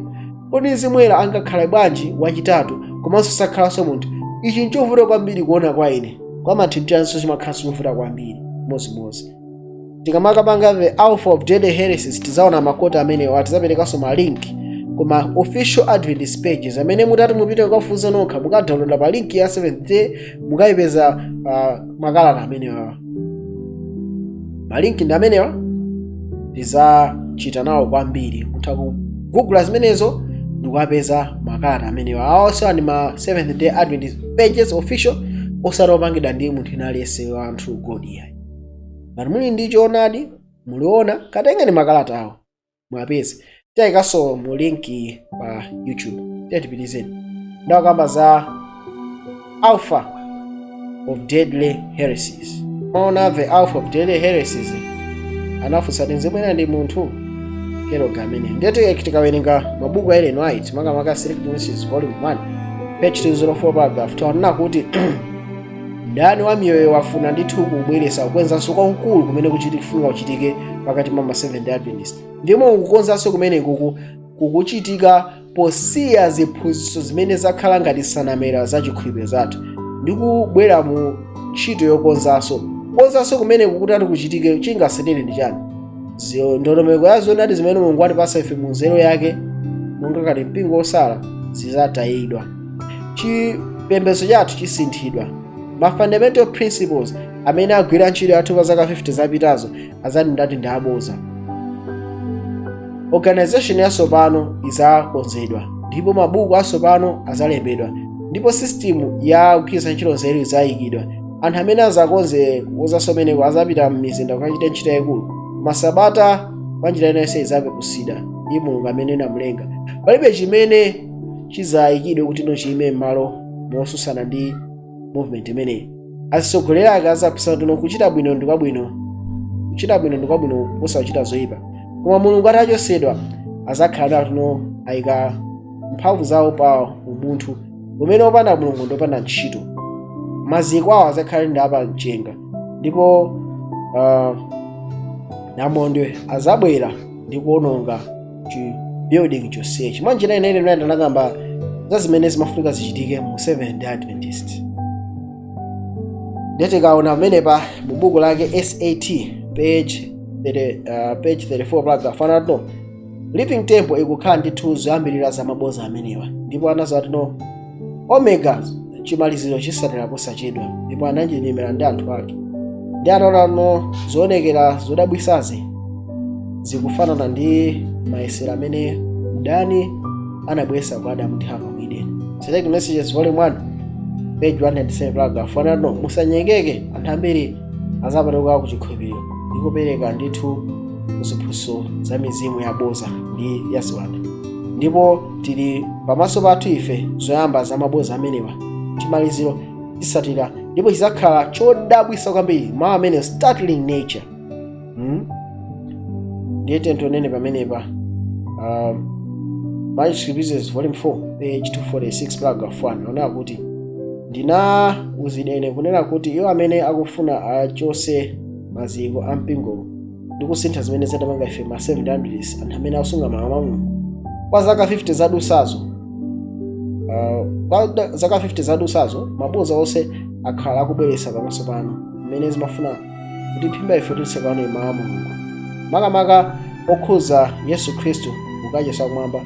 kodi Mzimu Woyera angakhale bwanji wachitatu komanso sakhalanso munthu? Ichi nchovuta kwambiri kuona kwa ine. Kwa ma Trinitarianso chimakhalanso chovuta kwambiri mozimozi. Tikamakapanga The Alpha of Deadly Heresies, tizaona ma quote amenewa, tizaperekanso ma link koma official Adventist pages amene mutati mupite kukafufuza nokha, mukadownloada pa link ya Seventh Day, mukayipeza makalata amenewa. Ma link ndi amenewa, tizachita nawo kwambiri. Mutha kugugula zimenezo ndikukapeza makalata amenewa. Awonso ndi ma Seventh Day Adventist pages official, osati opangidwa ndi munthu ina aliyense wa anthu God yayi. Ngati muli ndi choonadi muliona, katengeni makalata awo mwapeze. Tayikanso mu link pa YouTube. Tiye tipitizeni. Ndakamba za Alpha of Deadly Heresies. Maona The Alpha of Deadly Heresies, anafunsa kuti Mzimu Woyera ndi munthu? Kellogg amene. Ndiye tikawerenga mabuku a Ellen White, makamaka Selected Messages volume 1 page 204 paragraph 2, anena kuti mdani wa miyoyo wafuna ndithu kubweretsa kukwenzanso kwakukulu kumene kuchitika kuchitike pakati pa ma Seventh Day Adventist, ndipo kukonzanso kumene kukuchitika posiya ziphunzitso zimene zakhala ngati sanamera za chikhulupiriro zathu ndi kubwera mu ntchito yokonzanso. Kukonzanso kumene kukutati kuchitike chingasetere ndi chani? Ndondomeko ya zoonadi zimene Mulungu atipasa ife mu nzeru yake monga ngati mpingo osala zizatayidwa. Chipembedzo chathu chisinthidwa. Ma fundamental principles amene agwira ntchito yathu pa zaka 50 zapitazo azati ndati ndi aboza. Organization yatsopano izakonzedwa ndipo mabuku atsopano azalembedwa ndipo system ya kugwiritsa ntchito nzeru izayikidwa. Anthu amene azakonze kukonzanso azapita m'mizinda kukachita ntchito yayikulu. Masabata mwanjira inayonse izapepusidwa ndi Mulungu amene anamulenga. Palibe chimene chizayikidwe kuti no chiyime m'malo mosusana ndi movement imeneyi. Atsogoleri ake azaphunzitsa kuti no kuchita bwino ndi kwabwino, kuchita bwino ndi kwabwino kuposa kuchita zoyipa. Koma Mulungu atachosedwa, azakhala kuti no ayika mphamvu zawo pa umunthu umene opanda Mulungu ndi opanda ntchito. Maziko awo azakhala ndi apamchenga ndipo namondwe azabwera ndi kuwononga chi building chonsechi. Mwanjira ina, ine ndinakamba za zimene zimafunika zichitike mu Seventh Day Adventist. Ndiye tikaona pamenepa mu buku lake SAT, page 30, page 34, paragraph 1, no, Living Temple ikukhala ndithu zoyambirira za maboza amenewa. Ndipo anazati no omega, chimaliziro chisatira posachedwa, ndipo ananjenjemera ndi anthu ake ndi anaona no zoonekera zodabwisazi zikufanana ndi mayesero amene mdani anabweretsa kwa Adamu ndi Hava mu Edeni. Select Messages, volume 1, page 107, paragraph 1, no, musanyengeke, anthu ambiri azapatuka ku chikhulupiriro ndi kupereka ndithu kuziphunzitso za mizimu yaboza ndi ya ziwanda. Ndipo tili pamaso pathu ife zoyamba za maboza amenewa. Chimaliziro chisatira ndipo chizakhala chodabwisa kwambiri, mawu amene startling nature. Ndiye tentonene pamenepa Manuscript Pieces, volume 4, page 246, paragraph 1, onena kuti ndinawuzidwa ine kunena kuti iwo amene akufuna achose maziko a mpingo ndi kusintha zimene zatapanga ife ma 700, anthu amene akusunga malamulo a Mulungu kwa zaka 50 zadusazo, kwa zaka 50 zadusazo, maboza onse akhala akubweretsa pamaso pano mmene zimafuna kuti phimba ife tonse pano mawu a Mulungu, makamaka okhuza Yesu Khristu kukachisa kumwamba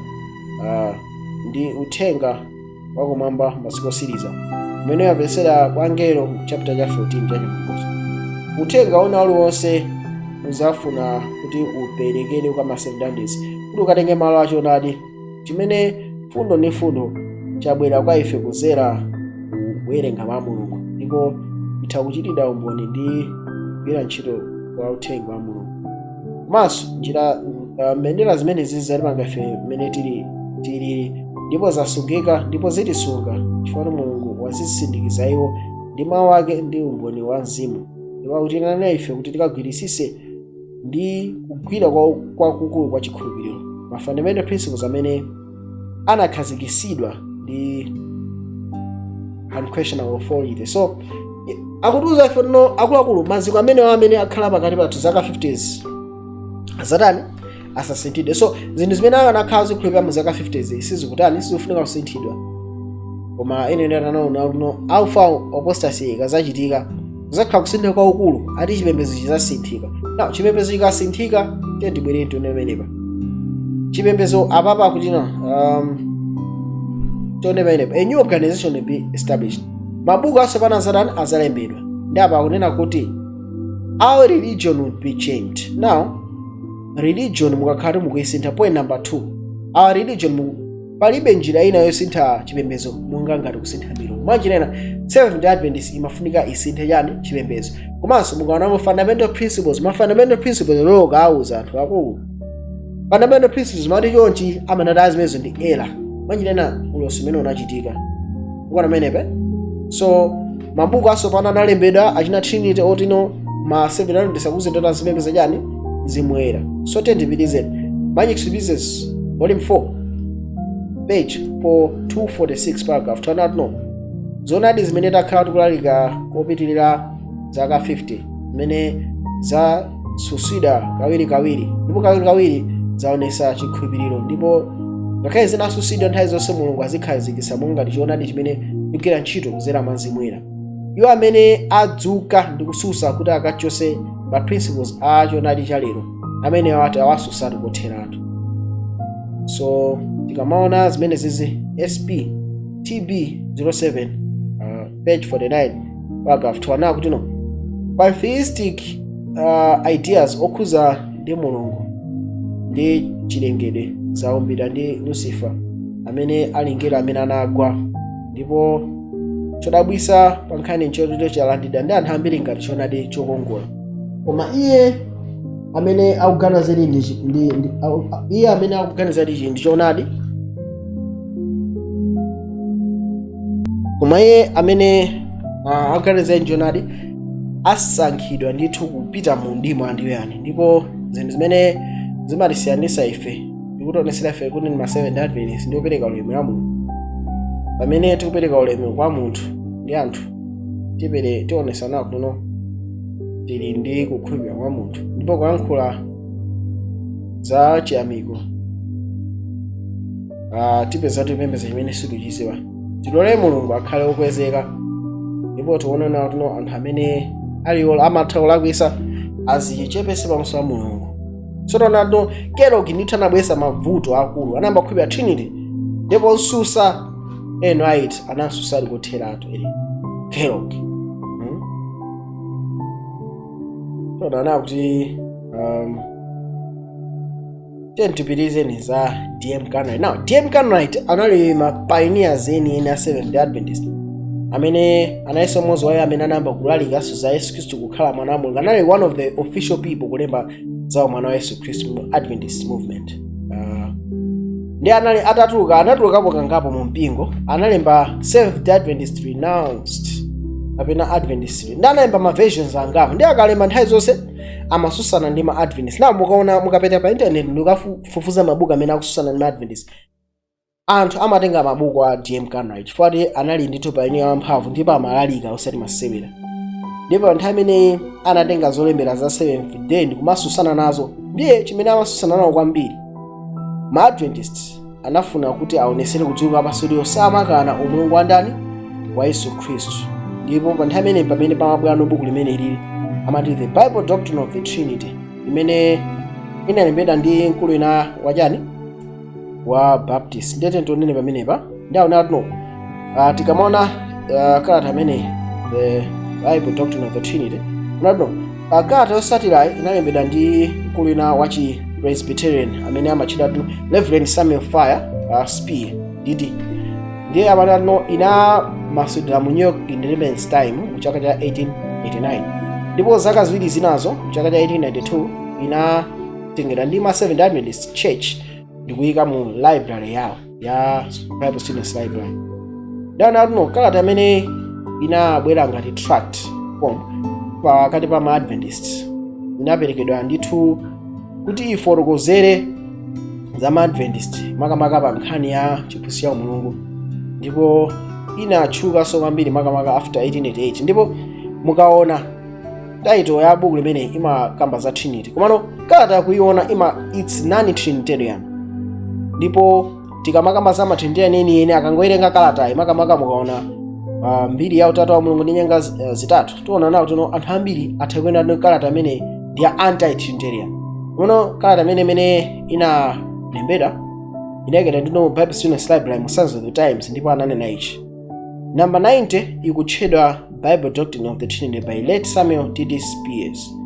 ndi uthenga wakumwamba masiku osiriza umene uyapesera kwa angelo mu chapter cha 14 cha Chivumbulutso. Uthenga una uliwonse uzafuna kuti uperekedwe kwa ma 7 kuti ukatenge malo achoonadi chimene fundo ndi fundo chabwera kwa ife kuzera kuwerenga mawu a Mulungu, ndipo itha kuchitidwa umboni ndi kugwira ntchito kwa uthenga wa Mulungu. Komanso njira mbendera zimenezi zatipanga ife mmene tili tilili ndipo zasungika ndipo zitisunga, chifukwa Mulungu wazisindikiza iwo ndi mawu ake ndi umboni wa mzimu, ndipo akutiitana ife kuti tikagwirisise ndi kugwira kwakukulu kwa chikhulupiriro ma fundamental principles amene anakhazikisidwa ndi unquestionable authority. So akutiuza ife no akuluakulu, maziko amenewo amene akhala pakati pathu zaka 50s azatani? Asasinthidwe. So zinthu zimene akanakhala zikhulupirira mu zaka 50s sizikutani? Sizikufunika kusinthidwa. Koma ene anaona no alpha apostasy ikazachitika, kuzakhala kusintha kwaukulu, ati chipembedzo chizasinthika. Now chipembedzo chikasinthika, tiye tibwere tione pamenepa chipembedzo apapa akuti no tione pamenepa, a new organization will be established, mabuku atsopano azatani? Azalembedwa. Ndi apa akunena kuti our religion will be changed. Now religion mukakhala mukuyisintha, point number 2, our religion palibe njira ina yosintha chipembedzo monga ngati kusintha milungu. Mwanjira ina, Seventh Day Adventist imafunika isinthe chani? Chipembedzo. Komanso mukaona ma fundamental principles, ma fundamental principles loloka auza anthu akulu fundamental principles mati chonchi, amanati azimenezo ndi error. Mwanjira ina, ulosi umene unachitika ukuona menepe. So mabuku atsopano analembedwa achina Trinity otino ma 700 sakuzendera zipembedzo chani? Zimwera. So tendipitizeni Magic Pieces, volume 4, page 246, paragraph 2. No, zoonadi zimene takhala tikulalika kopitirira zaka 50, zimene zasusidwa kawirikawiri ndipo kawirikawiri zaonesa chikhulupiriro, ndipo ngakhale zinasusidwa nthawi zonse, Mulungu azikhazikitsa monga ngati choonadi chimene chikugwira ntchito kuzera mwa Mzimu. Iwo amene adzuka ndi kususa kuti akachose ma principles a choonadi cha lero, amene ati awasusatu kotheratu. So tikamaona zimene zizi, SP TB 07 Page 49, paragraph 2, anena kuti no, pantheistic ideas okhuza ndi Mulungu ndi chilengedwe zaumbidwa ndi Lucifer, amene ali ngelo amene anagwa. Ndipo chodabwisa pa nkhani nchotito chalandidwa ndi anthu ambiri ngati choonadi chokongola. Koma iye amene akuganiza iye amene akuganiza ichi ndi choonadi, koma iye amene akuganiza ndi choonadi asankhidwa ndithu kupita mu mdima wandiweyani. Ndipo zinthu zimene zimatisiyanisa ife ndikutionesera ife kuti ndi ma Seventh Adventist ndi kupereka ulemu wa Mulungu. Pamene tikupereka ulemu kwa munthu ndi anthu, tionesana kuno tili ndi kukhulupirira kwa munthu, ndipo kuyankhula za chiyamiko tipeza tipembeza chimene situchiziwa. Tilole Mulungu akhale wokwezeka, ndipo tione nawo tino anthu amene aliwo amatha kulakwisa azichepese pamaso pa Mulungu. So tonado Kellogg ndithu anabwesa mavuto akulu, anayamba kukhulupirira Trinity, ndipo nsusa Ellen White anasusa ali kotheratu eri Kellogg. Tona kuti tiyeni za DM Canright. Now, DM Canright anali ma pioneers eni eni a Seventh Day Adventist, amene analinso mmodzi wa iwo amene anayamba kulalikanso za Yesu Khristu kukhala mwana wa Mulungu. Anali one of the official people kulemba za mwana wa Yesu Khristu mu Adventist movement. Ndi anali atatuluka, anatulukapo kangapo mu mpingo, analemba Seventh Day Adventist Renounced kapena Adventist, ndi analemba ma versions angapo. Ndi akalemba nthawi zonse amasusana ndi ma Adventist. Na mukaona, mukapita pa internet ndikukafufuza mabuku amene akususana ndi ma Adventist, anthu amatenga mabuku a DM Canright, chifukwa anali ndithu pioneer wamphamvu ndipo amalalika osati masewera. Ndipo nthawi imene anatenga zolembera za Seventh Day ndikumasusana nazo, ndiye chimene amasusana nawo kwambiri ma Adventist, anafuna kuti aonesere kudziko lapansi kuti samakana umulungu wa ndani? Wa Yesu Khristu. Ndipo pa nthawi imene pamene pamabwera buku limene lili amati The Bible Doctrine of the Trinity, imene inalembedwa ndi mkulu ina wachani, wa Baptist. Ndete tionene pamenepa ndi aona no, tikamaona kalata amene The Bible Doctrine of the Trinity unatino, kalata yotsatirayi inalembedwa ndi mkulu ina wachi Presbyterian amene amatchedwa Reverend Samuel Fire Spear DD. Ndiye amatano inamasulidwa mu New York Independence Time mu chaka cha 1889, ndipo zaka ziwiri zinazo, mu chaka cha 1892, inatengedwa ndi ma Seventh Adventist Church ndikuyika mu library yawo ya Bible Students Library. Ndana kalata amene inabwera ngati tract form pakati pa ma Adventists inaperekedwa ndithu kuti ifotokozere za ma Adventist, makamaka pa nkhani ya chiphunzitso cha Mulungu, ndipo inatchukanso kwambiri makamaka after 1888. Ndipo mukaona title ya buku limene imakamba za Trinity, komano kalata kuiona ima it's non trinitarian. Ndipo tikamakamba za ma Trinitarian enieni, akangowerenga kalatayi, makamaka mukaona mbiri ya utatu wa Mulungu ndi nyenga zitatu, tiona nawo tino anthu ambiri atha kuyenda ndi kalata imene ndi ya anti trinitarian. Komano kalata imene inalembedwa inayikidwa ndino Bible Students Library mu Signs of the Times, ndipo ananena ichi: Namba 90 ikutchedwa Bible Doctrine of the Trinity by late Samuel D.D. Spears,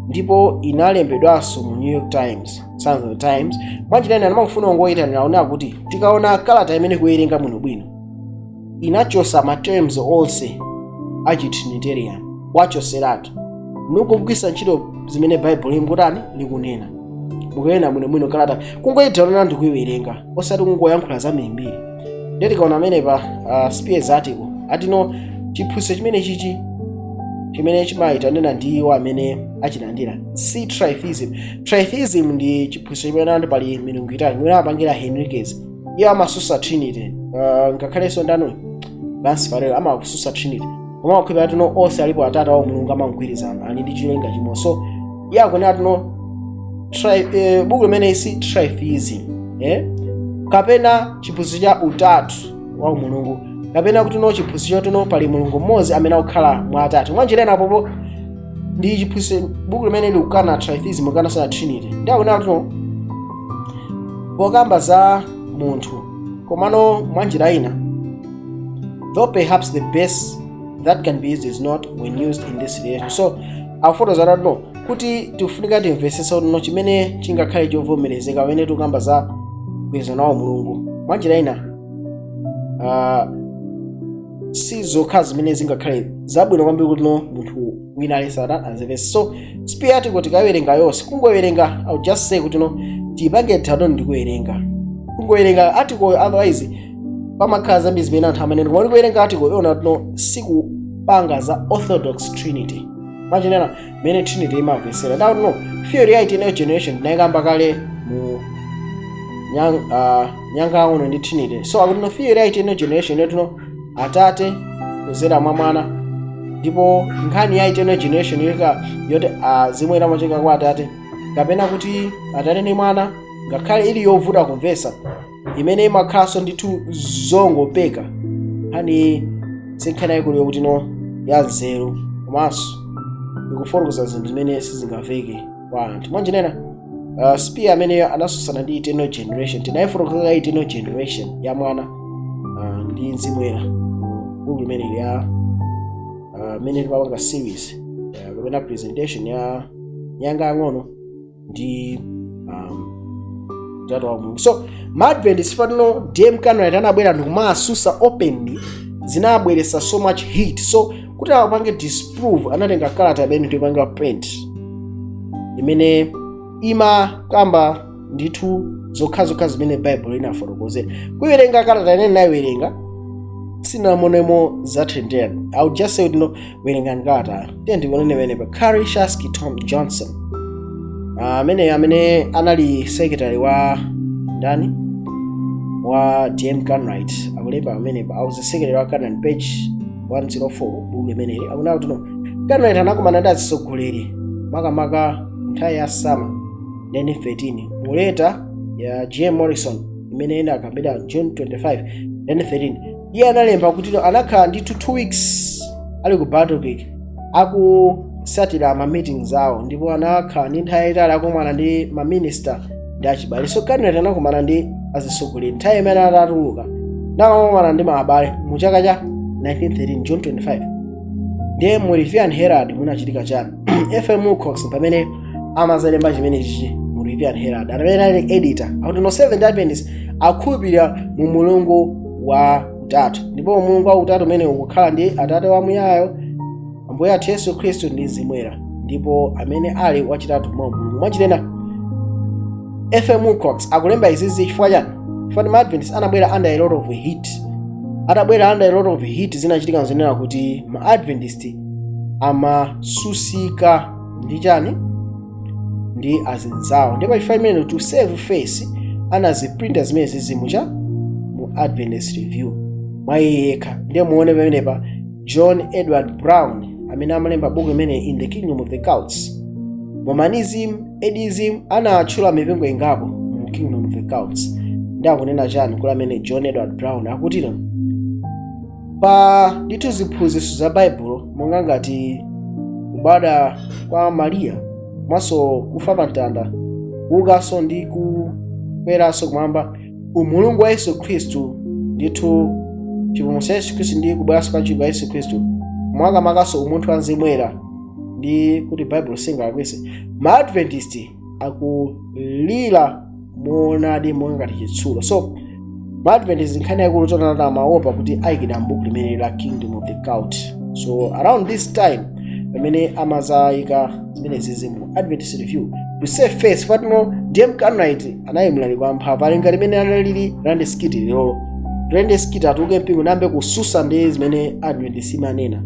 ndipo inalembedwanso mu New York Times, Signs of the Times. Mwanjira ina anamafuna ongoyitanira ona kuti tikaona kalata imene kuwerenga bwinobwino inachosa ma terms onse achi trinitarian, wachoseratu nukugwisa ntchito zimene Bible limkutani likunena. Mukuyena bwinobwino kalata, kungoyitanira ndikuiwerenga, osati kungoyankhula zambirimbiri. Ndiye tikaona amenepa Spears article atino chiphunzitso chimene chichi chimene chimayitanira ndi iwo amene achilandira si tritheism. Tritheism ndi chiphunzitso chimene anthu pali milungu itatu, imene apangira Henriquez. Iye amasusa Trinity, ngakhalenso ndani, Lance Farrell amasusa Trinity, koma akukhulupirira tino onse alipo atatu awo Mulungu amamgwirizana, ali ndi cholinga chimodzi. So iye akunena tino buku limene si tritheism, kapena chiphunzitso cha utatu wa Mulungu, kapena kuti no chiphunzitso chotino pali Mulungu mmodzi amene akukhala mwa atatu. Mwanjira ina apopo ndi chiphunzitso, buku limene likukana tritheism, kukana sana Trinity. Ndi akunena kuti no pokamba za munthu, komano mwanjira ina, though perhaps the best That can be used is not when used in this relation. So akufotokoza no kuti tikufunika timvesesa kuti no chimene chingakhale chovomerezeka pamene tikukamba za mgwirizano wa Mulungu mwanjira ina si zokha zimene zingakhale zabwino kwambiri kuti no munthu wina aliyense azimvese. So Spear article tikawerenga yonse, kungowerenga, I'll just say kuti no tipange download ndikuwerenga, kungowerenga article. Otherwise pamakhala zambiri zimene anthu amanena, koma ndikuwerenga article iona kuti no sikupanga za orthodox Trinity machinena mmene Trinity imamvesera. Ndakuti no theory ya eternal generation tinayikamba kale mu nyanga ang'ono ndi Trinity. So akuti no theory ya eternal generation yotino Atate kuzera mwa Mwana, ndipo nkhani ya eternal generation yoka yoti zimwera amacheka kwa Atate kapena kuti Atate ndi Mwana, ngakhale ili yovuta kumvesa, imene imakhalanso ndithu zongopeka, nkhani sinkhani yayikulu yokuti no ya nzeru, komanso ikufotokoza zinthu zimene sizingamveke kwa anthu. Mwanjinena Spear ameneyo anasusana ndi eternal generation. Tinayifotokoza eternal generation ya Mwana ndi Mzimu Woyera buku limeneli ya imene timapanga series kapena presentation ya nyanga yang'ono ndi Utatu wa Mulungu. So ma Adventist fatino D.M. Canright anabwera ndikumasusa openly, zinabweretsa so much heat. So kuti apange disprove, anatenga kalata imene ndipanga print imene imakamba ndithu zokhazokha zimene Bible inafotokozera. Kuiwerenga kalata imene nayiwerenga, sinamonemo za Trinitarian. I would just say kuti no, werengani kalata. Tiye ndionene pamenepa Carrie Shatsky Tom Johnson, amene anali secretary wa ndani, wa D.M. Canright, akulemba pamenepa. I was the secretary wa Canright, page 104 buku limeneli. Akunena kuti no Canright anakumana ndi atsogoleri makamaka nthawi ya summer 1913. Mu letter ya G.M. Morrison imene inakambidwa June 25 1913, iye analemba kuti no anakhala ndithu 2 weeks ali ku Battle Creek akusatira ma meetings awo, ndipo anakhala ndi nthawi yayitali akumana ndi ma minister ndi achibale. So Canright anakumana ndi azitsogoleri nthawi imene atatuluka, nakumana ndi maabale mu chaka cha 1913 June 25. Ndiye mu Review and Herald munachitika chani? F.M. Wilcox pamene amazalemba chimenechi mu Review and Herald, amene ali editor, akuti no Seventh Adventist akhulupirira mu Mulungu wa utatu, ndipo Mulungu wa utatu umene ukukhala ndi Atate wamuyaya, Ambuye athu Yesu Khristu ndi Mzimu Woyera, ndipo amene ali wachitatu mwa Mulungu. Mwachitena F.M. Wilcox akulemba izizi chifukwa chani? Chifukwa ma Adventist anabwera under a lot of heat. Atabwera under a lot of heat, zinachitika zinena kuti ma Adventist amasusika ndi chani? Ndi azinzawo. Ndipo chifukwa imene to save face anaziprinta zimene zizimucha mu Adventist Review mwa iye yekha. Ndiye muone pamenepa John Edward Brown amene amalemba buku imene In the Kingdom of the Cults, Mormonism, Edism, anatchula mipingo ingapo mu Kingdom of the Cults. Ndi akunena chani kula amene John Edward Brown? Akuti pa ndithu ziphunzitso za Baibulo monga ngati kubadwa kwa Mariya, komanso kufa pa mtanda, kuukanso ndi kukweranso kumwamba, umulungu wa Yesu Khristu, ndithu chipulumutso cha Yesu Khristu ndi kubweranso kachiwiri kwa Yesu Khristu, mwakamakanso umunthu wa Mzimu Woyera, ndi kuti Baibulo singalakwise, ma Adventist akulira moonadi monga ngati chitsulo. So ma Adventist nkhani yakulu tonana amaopa kuti ayikidwa m'buku limene la Kingdom of the Cult. So around this time pamene amazayika zimene zizi mu Adventist Review to save face, fatino D.M. Canright anali mlaliki wamphamvu, ali ngati limene analili Randy Skeete lero. Randy Skeete atuluke mpingo nambe kususa ndi zimene Adventist imanena.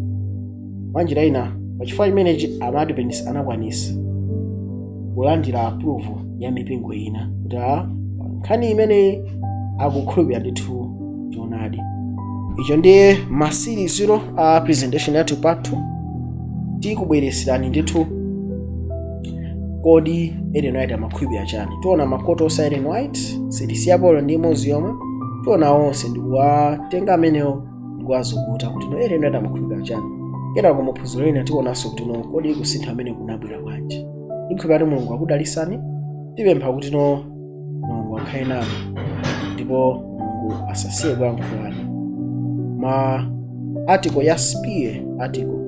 Mwanjira ina, pachifukwa chimenechi ama Adventist anakwanisa kulandira approval ya mipingo ina kuti a nkhani imene akukhulupirira ndithu choonadi icho. Ndiye masiriziro a presentation yathu part 2, tikubwereserani ndithu kodi Ellen White amakhulupirira chani. Tiona ma quote onse a Ellen White, sitisiyapo ndi imodzi yomwe, tiona onse ndikuwatenga amenewo ndikuwazukuta kuti no Ellen White amakhulupirira chani. Kenako muphunziro lina tionanso kuti no kodi kusintha amene kunabwera bwanji. Ndikhulupirira kuti Mulungu akudalisani. Tipempha kuti no Mulungu akhale nanu ndipo Mulungu asasiye kuyankhulani mwa Article ya Spear article,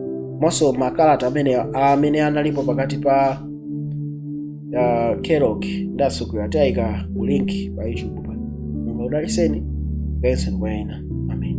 monso makalata amene analipo pakati pa Kellogg ndi atsogoleri, atayika ku link pa YouTube pa. Mulungu akudalitseni, kayenso kwa ena. Amen.